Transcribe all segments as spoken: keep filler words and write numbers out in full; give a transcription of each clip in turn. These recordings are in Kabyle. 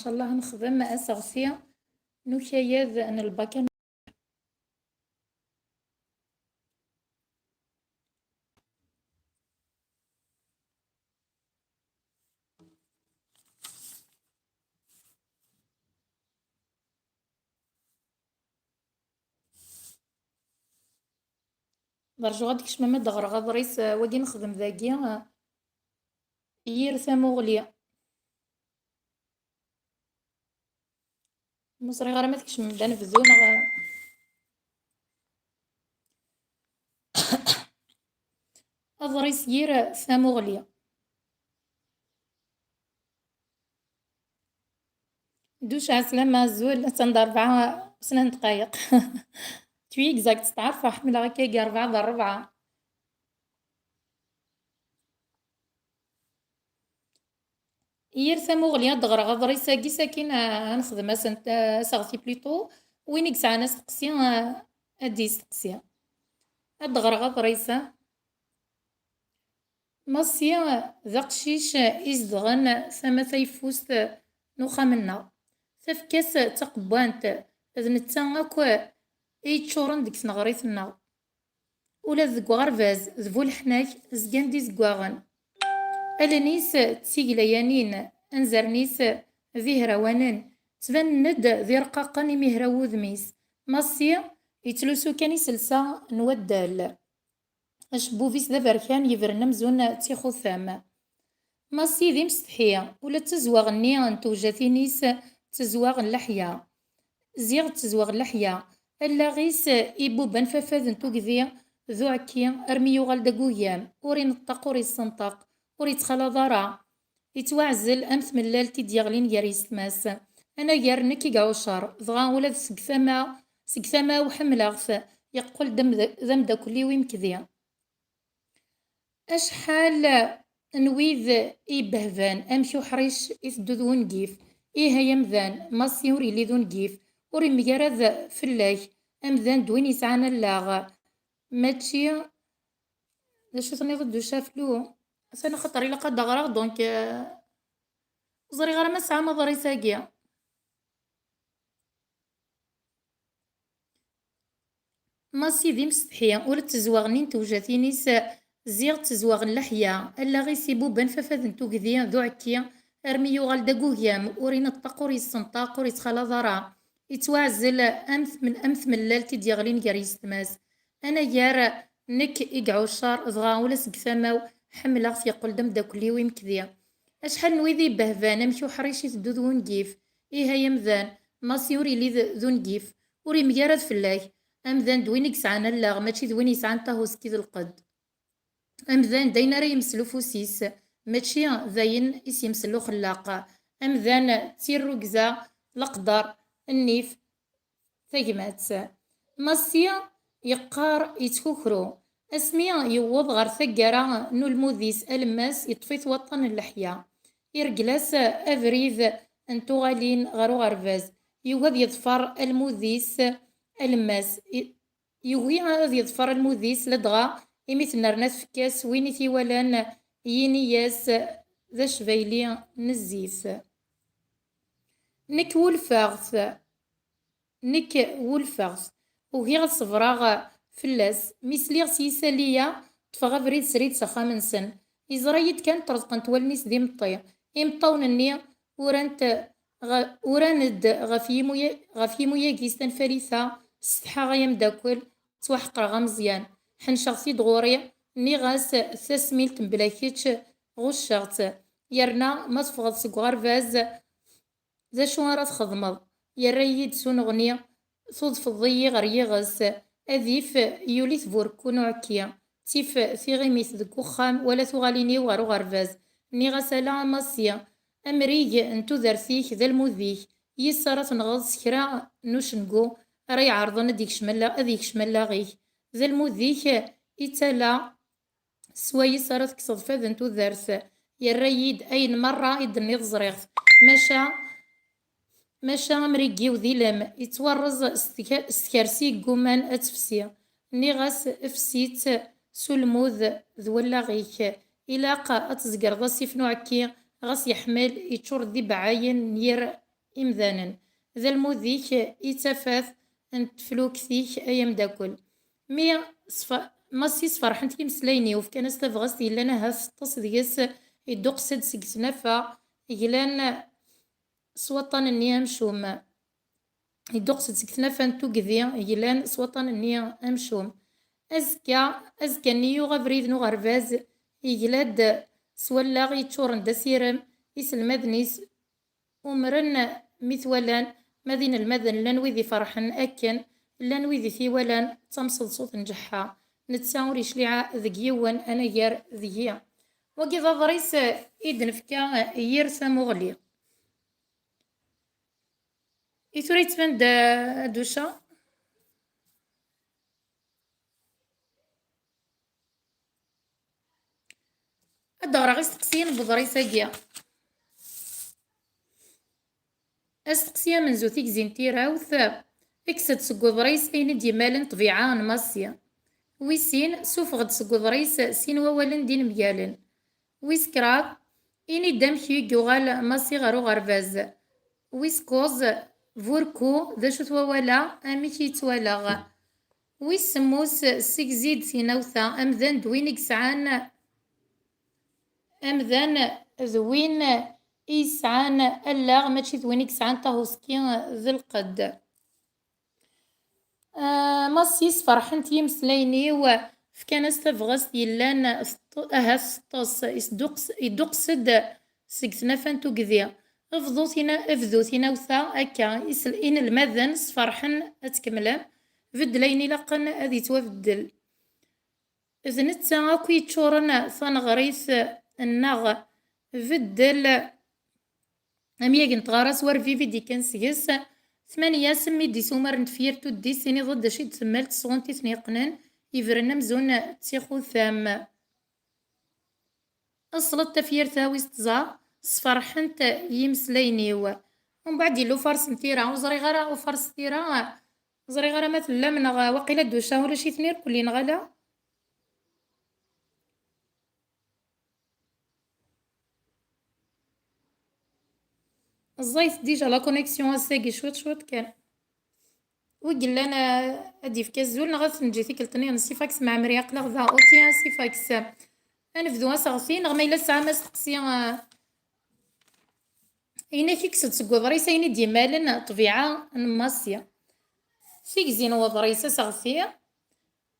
Ncallah nexdem aseɣti n ukayad n lbakan. Berjuɣ ad d-kecmem ad d-ɣreɣ aḍris, eh, wagi nexdem dagi, eh, yir tamuɣli. Ma ẓriɣ ara ma tkecmem-d ad nebdu neɣ aḍris yir tamuɣli. Duc ɛeslama, azul, attan d rebɛa u ɛecrin dqayeq. Tu exact, steɛrfeɣ, ḥemmleɣ akka i rebɛa d rebɛa. Yir tamuɣli ad d-ɣreɣ aḍris-agi, sakin, ah, ad nexdem asent-, ah, aseɣti plutôt. Win i yesɛan asteqsi, ah, ad d-yesteqsi. Ad d-ɣreɣ aḍris-a. Massi d aqcic izedɣen tama tayeffust n uxxam-nneɣ. Tafekka-s d taqewwant, d netta akk i yeččuren deg tneɣrit-nneɣ. Ula d deg uɣerbaz d bu leḥnak zgan d izeggaɣen. Allen-is d tiglayanin, anzaren-is d ihrawanen, ttbanen-d d irqaqen imi hraw wudem-is. Massi yettlusu kan iselsa n waddal. Acebbub-is d aberkan yebren amzun d tixutam. Massi d imsetḥi, ula d tazwaɣ-nni n tewjatin-is d tazwaɣ n leḥya. Ziɣ d tazwaɣ n leḥya. Allaɣ-is ibubb anfafad n tugdi d uɛekki armi yuɣal d agugam, ur ineṭṭeq, ur issenṭeq, ur ittxalaḍ ara. Yettwaɛzel am tmellalt i d-yeɣlin gar yessetma-s. Anagar nekk i iɛucer, dɣa ula d seg tama, seg tama-w ḥemmleɣ-t, yeqqel-d am-, d ameddakel-iw imekdi. Acḥal n wid i ibehban, amek uḥric iteddu d wungif. Ih ay amdan, Massi ur yelli d ungif, ur imgarad fell-ak. Amdan d win yesɛan allaɣ, mačči d acu tenniḍ d ucaflu. Atan axaṭer ilaq ad d-ɣreɣ, donc, euh, ẓriɣ ara ma tesɛam aḍris-agi. Massi d imsetḥi, ula d tezwaɣ-nni n tewjatin-is, ziɣ d tezwaɣ n leḥya. Allaɣ-is ibubb anfafad n tugdi d uɛekki, armi yuɣal d agugam, ur ineṭṭeq, ur yessenṭaq, ur yettxalaḍ ara. Yettwaɛzel am tmel-, am tmellalt i d-yeɣlin gar yessetma-s. Anagar nekk i iɛucer, dɣa ula seg tama-w ḥemmleɣ-t, yeqqel d ameddakel-iw imekdi. Acḥal n wid i ibehban, amek uḥric iteddu d wungif. Ih ay amdan, Massi ur yelli d, d ungif, ur imgarad fell-ak. Amdan d win i yesɛan allaɣ, mačči d win yesɛan tahuski d lqedd. Amdan d ayen ara yemsel ufus-is, mačči d ayen i s-yemsel uxellaq. Amdan d tirrugza, leqder, nnif, tagmat. Massi yeqqar yettkukru. Asmi yewweḍ ɣer taggara n ulmud-is alemmas, yeṭṭef-it waṭṭan n leḥya. Ireggel-as abrid n tuɣalin ɣer uɣerbaz. Yugi ad yeḍfer almud-is alemmas. I-, yugi ad yeḍfer almud-is, ladɣa imi tennerna tfekka-s win i t-iwalan, yini-yas d acbayli n zzit. Nekk wulfeɣ-t. Nekk wulfeɣ-t, ugiɣ ad ṣebreɣ fell-as. Mi sliɣ s yisali-a, ṭṭfeɣ abrid srid s axxam-nsen. Yeẓra-yi-d kan ṭṭreḍqent wallen-is d imeṭṭi. Imeṭṭawen-nni uran-t ɣ-, uran-d ɣef yimuya-, ɣef yimuya-agi s tanfalit-a. Setḥaɣ ay ameddakel, ttwaḥeqreɣ a Meẓyan. Ḥenceɣ-t-id ɣur-i, nniɣ-as tasmilt mebla kečč ɣucceɣ-tt. Yerna ma teffɣeḍ seg uɣerbaz, d acu ara txedmeḍ? Yerra-yi-d s uneɣni, tudfeḍ-iyi ɣer yiɣes, adif yuli-t burku n uɛekki, ttif tiɣimit deg uxxam wala tuɣalin-iw ɣer uɣerbaz. Nniɣ-as ala a Massi, amrig n tudert-ik d almud-ik, yis ara tenɣeḍ s kra n ucengu ara iɛerḍen ad ikcem alla-, ad ikcem allaɣ-ik. D almud-ik i d tala swayes ara tekkseḍ fad n tudert. Yerra-yi-d ayen merra i d-tenniḍ ẓriɣ-t. Maca, maca amrig-iw d ilem, yettwarreẓ s tke-, s tkersi yegguman ad tefsi. Nniɣ-as efsi-tt s ulmud d wallaɣ-ik. Ilaq ad tzegreḍ asif n uɛekki, ɣas yeḥmel, yeččur d ibeɛɛayen n yir imdanen. D lmud-ik i d tafat n teflukt-ik, ay ameddakel. Mi sfa-, Massi sferḥen-t yimeslayen-iw, fkan-as tabɣest yellan ahat teṭṭes deg-s, idduqes-d seg tnafa, glan s waṭṭan-nni amcum. Idduqes-d seg tnafa n tugdi, glan s waṭṭan-nni amcum. Azekka, azekka-nni yuɣ abrid n uɣerbaz, yegla-d s wallaɣ yeččuren d asirem, iselmaden-is umren mi t-walan, ma d inelmaden llan wid iferḥen akken, llan wid i t-iwalan d tamseḍsut n ǧeḥḥa, netta ur yecliɛ deg yiwen anagar deg-i. Wagi d aḍris i d-nefka yir tamuɣli. I tura yettban-d, uh, Duca. Ad d-ɣreɣ isteqsiyen n uḍris-agi. Asteqsi amenzu, tigzi n tirawt, kkes-d seg uḍris ayen i d-yemmalen ṭṭbiɛa n Massi. Wis sin, sufeɣ-d seg uḍris sin wawalen d inemgalen. Wis kraḍ, ini-d amek i yuɣal Massi ɣer uɣerbaz. Wis kuẓ, burku, d acu-t wawal-a, amek i yettwalaɣ? Wis semmus, ssegzi-d tinawt-a, amdan d win i yesɛan, amdan d win i yesɛan allaɣ, mačči d win i yesɛan tahuski d lqedd. Ah, Massi sferḥen-t yimeslayen-iw, fkan-as tabɣest yellan teṭ-, ahat teṭṭes, isduqs-, idduqes-d seg tnafa n tugdi. Bḍu tina-, bdu tinawt-a akka, isel-, inelmaden sferḥen ad tkemmlem, beddel ayen ilaqen ad yettwabeddel. D netta akk yeččuren taneɣrit-nneɣ. Beddel amyag n tɣara s war Vivi d-ikkan seg-s. Tmanya, semmi-d isumar n tefyirt tuddist, tiniḍ-d d acu i d-temmal tesɣunt i ten-yeqqnen, yebren amzun d tixutam. Ṣleḍ tafyirt-a wis tẓa, sferḥent yimeslayen-iw. Umbeɛd yella ufares n tira, ur ẓriɣ ara ufares n tira, ur ẓriɣ ara ma tellam neɣ waqila Duca ulac-iten irkelli neɣ ala? Ẓẓayet déjà la connexion ass-agi cwiṭ cwiṭ kan. Wi yellan, ah, ad d-yefk azul neɣ ad t-neǧǧ i tikkelt-nniḍen? Sifaks Mɛemri, aql-aɣ da. Ok, a Sifaks. Ad nebdu aseɣti, neɣ ma yella tesɛam asteqsi, ah, inek kkes-d seg uḍris ayen i d-yemmalen ṭṭbiɛa n Massi. Tigzi n uḍris aseɣti.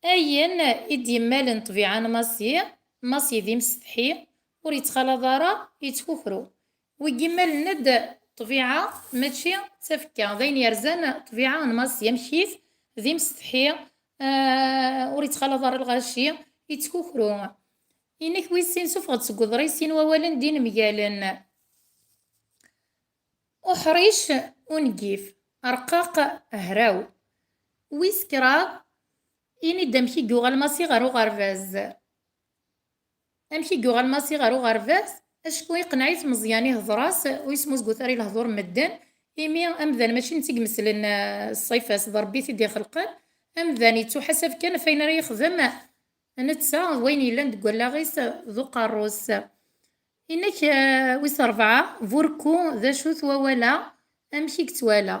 Ayen i d-yemmalen ṭṭbiɛa n Massi, Massi d imsetḥi, ur yettxalaḍ ara, yettkukru. Wigi mmalen-d ṭṭbiɛa mačči d tafekka, d ayen yerzan ṭṭbiɛa n Massi, amek-it d imsetḥi, ah, ur yettxalaḍ ara lɣaci, yettkukru. Inek wis sin, sufeɣ-d seg uḍris sin wawalen d inemgalen. Uḥric ungif, rqaq hraw. Wis kraḍ, ini-d amek i yuɣal Massi ɣer uɣerbaz. Amek i yuɣal Massi ɣer uɣerbaz? Acku iqneɛ-it Meẓyan, ihḍer-as, ur yesmuzgut ara i lehdur n medden, imi amdan mačči netta i imeslen, eh, ṣṣifa-s, d Ṛebbi i t-id-ixelqen. Amdan yettuḥasab kan ɣef wayen ara yexdem netta, d wayen yellan deg wallaɣ-is d uqerru-s. Inek, eh, wis ṛebɛa, burku, d acu-t wawal-a, amek i yettwala?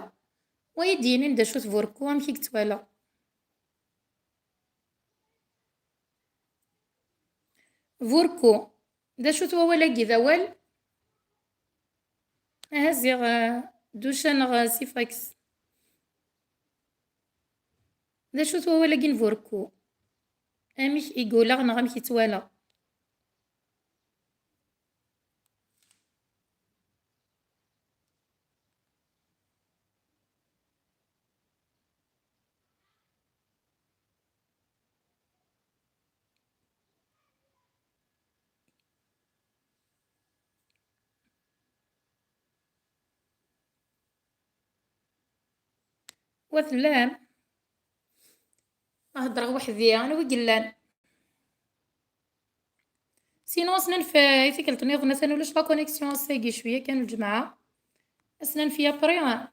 Wa i d-yinin d acu-t burku, amek i yettwala? Burku, d acu-t wawal-agi d awal? Aha ziɣ, eh, Duca neɣ, eh, Sifaks. D acu-t wawal-agi n burku? Amek i yuɣal neɣ amek i yettwala? Wa tellam? Heddreɣ weḥd-i, anwa i yellan? Sinon, ad s-nanef i tikkelt nniḍen, atan ulac la connexion ass-agi, cwiya kan lǧemɛa. Ad s-nanef après.